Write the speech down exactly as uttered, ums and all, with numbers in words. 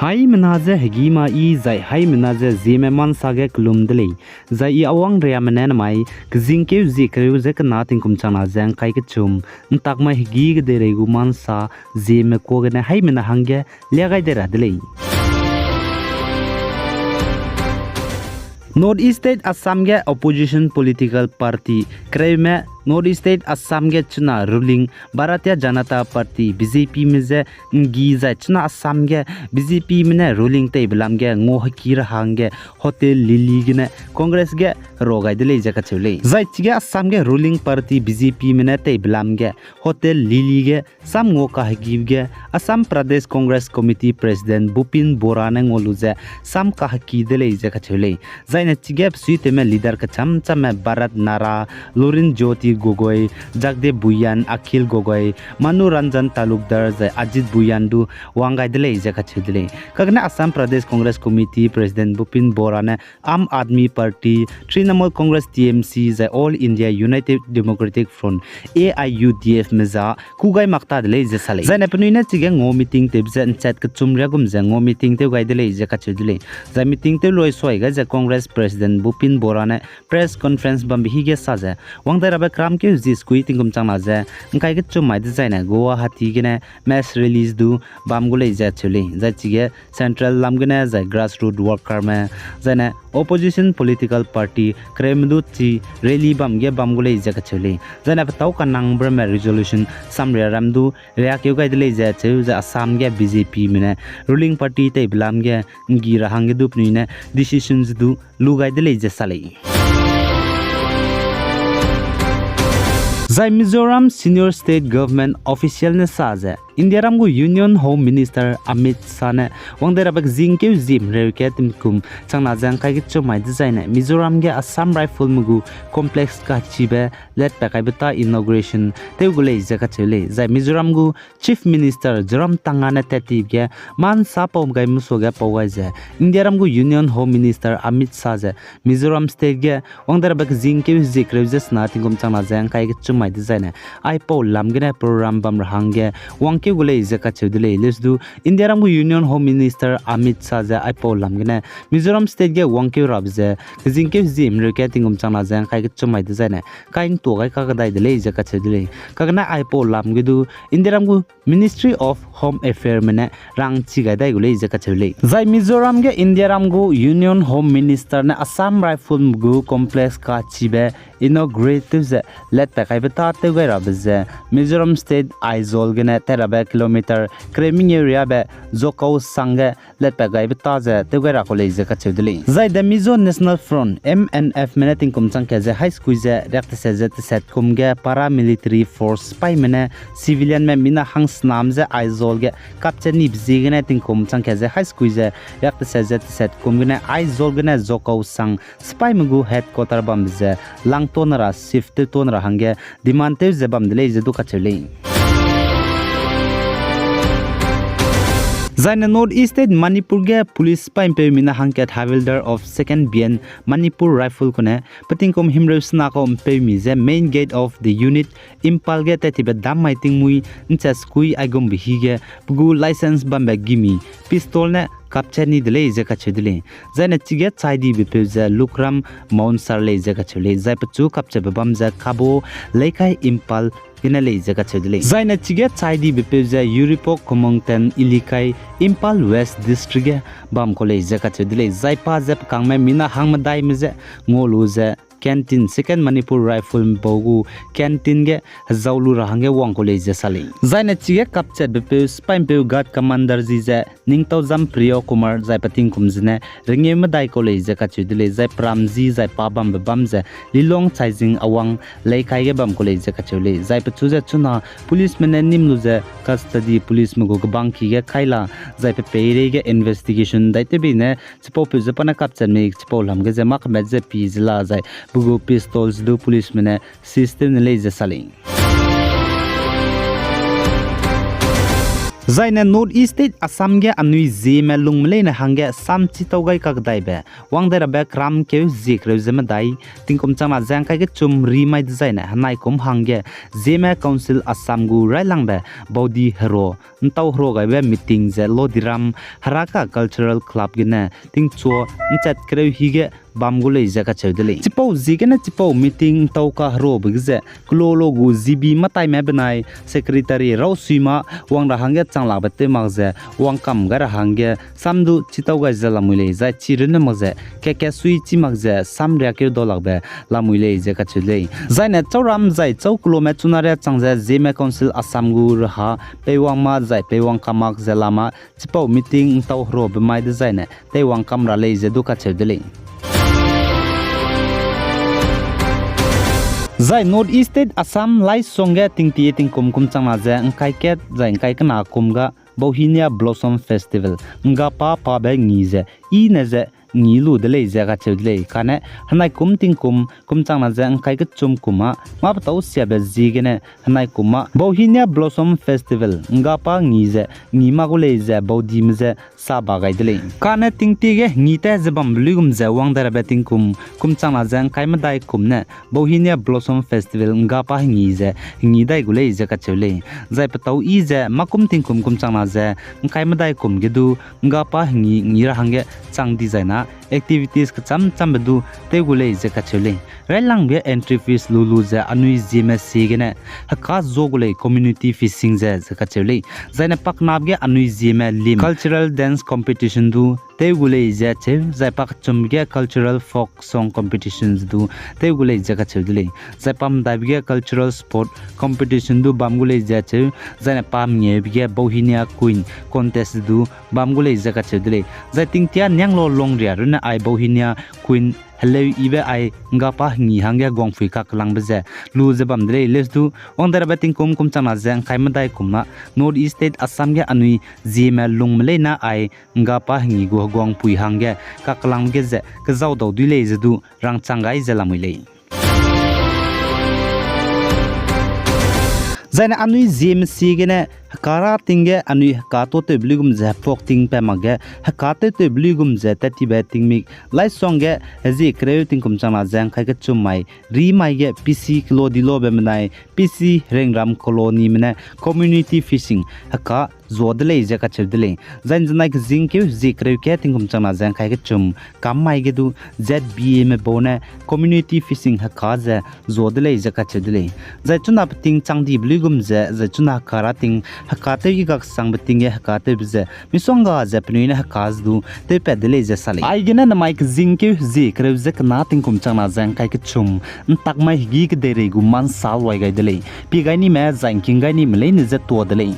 Haimena ze hegî ma i zai haimena ze Zeme ma nsa ge kelum de lei. Zai i awang riame ne namai, kezingkeu zie kereu ze kena tingkum changna ze ngkai kechum, ntakmai hegî kedeirei gu ma nsa, Zeme kuâ gene haimena hangge lia gai de ra de lei. North East State Assam ge opposition political party kereume North East State Assam ge chuna ruling Bharatiya Janata Party, B J P me ze nggi zai chuna Assam ge B J P me ne ruling teibe lam ge ngua heki ra hangge Hotel Lily gene Congress ge herua gai de lei ze kacheu lei. Zai chige Assam ge ruling party B J P me ne teibe lam ge Hotel Lily ge sam ngua kahegi ge Assam Pradesh Congress Committee President Bhupin Bora ne ngua lu ze sam kaheki de lei ze kacheu lei. Zaine chige besuitewme leader kecham chamme Bharat Nara, Lurinjyoti Gogoi, Jagdeep Bhuyan, Akhil Gogoi, Manu Ranjan Talukdar zai Ajit Bhuyan du wang gai de lei ze kacheu de lei. Kagene Assam Pradesh Congress Committee President Bhupin Bora ne Aam Aadmi Party, Trinamool Congress T M C zai All India United Democratic Front, A I U D F me za kû gai mak ta de lei ze sa lei. Zaine penui ne chige ngua meeting tewbe ze nchat kechum riagum ze ngua meeting tew gai de lei ze kacheu de lei. Zai meeting tew luai suai gai ze Congress President Bhupin Bora ne press conference bambe hige sa ze, wang dai rabe kramkeu zi sekui tingkum changna ze ngkai kechum mai dezaine Guwahati gene mass rallies du bam gu lei ze cheu lei. Zai chige central lam gene zai grassroot workerme, zaine opposition political party kereume du chi rally bam ge bam gu lei ze kacheu lei. Zaine petâu kanangberme resolution samria ram du riakeu gai de lei ze cheu ze Assam ge B J P me ne ruling party teibe lam ge nggi ra hangge du penui ne decisions du lu gai de lei ze sa lei. Zai Mizoram senior state government official ne sa ze, Indiaram gu Union Home Minister Amit Shah ne wang dai rabe kezingkeu zie mreu ge tingkum changna ze ngkai kechum mai dezaine Mizoram ge Assam Rifle me gu complex kachibe letpat kaibe ta inauguration tew gu lei ze kacheu lei. Zai Mizoram gu Chief Minister Zoramthanga ne tat ti ge ma nsa pau gai musuage pau gai ze, Indiaram gu Union Home Minister Amit Shah ze Mizoram state ge wang dai rabe kezingkeu zie kereu ze sena tingkum changna ze ngkai kechum mai dezaine aipau lam gene program bam ra hangge wangkeu gu lei ze kacheu de lei. Leusdu Indiaram gu Union Home Minister Amit Shah ze aipau lam gene Mizoram state ge wangkeu rabe ze kezingkeu zie mreu ge tingkum changna ze ngkai kechum mai dezaine kai ntua gai kakdai de lei ze kacheu de lei. Kagene aipau lam ge du Indiaram gu Ministry of Home Affair me ne rangchi gai dai gu lei ze kacheu lei. Zai Mizoram ge Indiaram gu Union Home Minister ne Assam Rifle gu complex kachibe inaugurate tew ze letpat kaibe ta tew gai rabe ze Mizoram State Aizawl gene tat rabe kilometer kereu mengeu riabe Zhoukoushang ge letpat gaibe ta ze tew gai ra kau lei ze kacheu de lei. Zai de Mizo National Front, M N F me ne tingkum chang kat ze hai sekui ze riak teset ze teset kum ge paramilitary force sipaîme ne civilianme mina hangsnam ze Aizawl ge kapchat nibe ziegene tingkum chang kat ze hai sekui ze riak teset ze teset kum gene Aizawl gene Zhoukoushang sipaîme gu headquarter bambe ze langtone ra shift tewtone ra hangge demand tew ze bam de lei ze du kacheu lei. Zaine North East State Manipur ge police sipaî mpeu mina hangkat Havildar of Second B N Manipur Rifle kune petingkum himreu sena kau mpeumi ze main gate of the unit Imphal ge tattibe dam mai tingmuî nchat sekui aigumbe hige pe gu license bambe gimi pistol ne kapchat ni de lei ze kacheu de lei. Zaine chige chai dibe peu ze Lukram Maunsar lei ze kacheu lei. Zai pechu kapchatbe bam ze Kabo Leikai Imphal gene lei ze kacheu de lei. Zaine chige chai dibe peu ze Uripok Khumungten Ilikai Imphal West District ge bam kau lei ze kacheu de lei. Zai pa ze pekangme mina hangmedaime ze ngau lu ze canteen, Second Manipur Rifle bau gu canteen ge hezau lu ra hangge wang kau lei ze sa lei. Zaine chige kapchatbe peu sipaî mpeu guard commander zi ze Ningtaozam Priyo Kumar zai petingkum zene rengeu medai kau lei ze kacheu de lei. Zai peram zi zai pa bambe bam ze Lilong Chaizing Awang Leikai ge bam kau lei ze kacheu lei. Zai pechu ze chuna policeme ne nîm lu ze custody policeme gu kebangki ge kai la zai pe peireige investigation dai tewbe ne chipaupeu ze pa ne kapchat mei chipau lam ge ze mâ kemet ze pi ze la zai pe gu pistols du policeme ne seize tew ne lei ze sa lei. Zaine North East State Assam ge anui Zeme lungme leine hangge sam chitau gai kakdaibe, wang dai rabe keram keu zie kereu ze medai, tingkum changna ze ngkai kechum ri mai dezaine henai kum hangge Zeme Council Assam gu railangbe baudi hero, ntau hero gaibe meeting ze Lodiram Haraka Cultural Club gene tingchua nchat kereu hige bam gu lei ze kacheu de lei. Chipau ziegene chipau meeting ntau kaherobe ge ze, kelolo gu G B mataime benai secretary Raosuima wang ra hangge changlakbe tew mak ze, wangkam gai ra hangge sam du chitau gai ze lamui lei, zai chi runne mak ze, keke sui chi mak ze, sam riakeu daulakbe lamui lei ze kacheu lei. Zaine chauram zai chau kelome chuna ria chang ze Zeme Council Assam gu reha peiwang ma zai peiwang kam mak ze lama, chipau meeting ntau herobe mai dezaine teiwang kam ra lei ze du kacheu de lei. Zai North East State Assam Laisong ge tingtie tingkum kum changna ze ngkai kat zai ngkai kena kum ga Bauhinia Blossom Festival, nggapa pabe ngi ze, i ne ze, ngi lu de lei ze kacheu de lei. Kane, henai kum tingkum kum changna ze ngkai kechum kum â, mâ petâu siabe ziegene, henai kum â Bauhinia Blossom Festival, nggapa ngi ze, ngi mak gu lei ze baudime ze, sa ba gai de lei. Kane tingtie ge ngi te ze bambe luigum ze wang dai rabe tingkum kum changna ze ngkai medai kum ne, Bauhinia Blossom Festival nggapa hengi ze, hengi dai gu lei ze kacheu lei. Zai petâu i ze, mâ kum tingkum kum changna ze, ngkai medai kum ge du, nggapa hengi ngi ra hangge chang dezaina, activities kecham chambe du tew gu lei ze kacheu lei. Railangbe entry fees lu lu ze anui Zeme siegene, heka zua gu lei community fishing ze ze kacheu lei. Zaine paknabe ge anui Zeme lim cultural dance competition du tew gu lei ze cheu, zai pakechumbe ge cultural folk song competitions du tew gu lei ze kacheu de lei. Zai pamdaibe ge cultural sport competition du bam gu lei ze cheu, zaine pamngeube ge Bauhinia Queen contest du bam gu lei ze kacheu de lei. Zai tingtia nianglo longria runne ai Bauhinia Queen heleu ibe ai nggapa hengi hangge heguangpui kakelangbe ze lu ze bam de lei. Leuse du, wang dai rabe tingkum kum changna ze ngkai medai kum â North East State Assam ge anui Zeme lungme leine ai nggapa hengi gu heguangpui hangge kakelangbe ge ze kezau dau dui lei ze du rangchang gai ze lamui lei. Zaine anui Zeme siegene heka ra ting ge anui heka tuâtewbe luigum ze hepuak ting pa makge heka tewtewbe luigum ze tattibe tingmik Laisong ge hezie kereu tingkum changna ze ngkai kechum mai ri mai ge P C Kelodilobe menai P C Rengram Colonime ne community fishing heka zua de lei ze kacheu de lei. Zai nzenai kezingkeu hezie kereu ge tingkum changna ze ngkai kechum kam mai ge du Z B Ame bau ne community fishing heka ze zua de lei ze kacheu de lei. Zai chuna peting chang dibe luigum ze, zai chuna heka ra ting heka tew i gaksangbe ting ge heka tewbe ze misongga ze penui ne heka ze du tewpat de lei ze sa lei. Aigene namai kezingkeu hezie kereu ze kena tingkum changna ze ngkai kechum, ntak mai hegî kedeirei gu mansa luai gai de lei. Pie gai nime zai ngking gai nime leine ze tuâ de lei.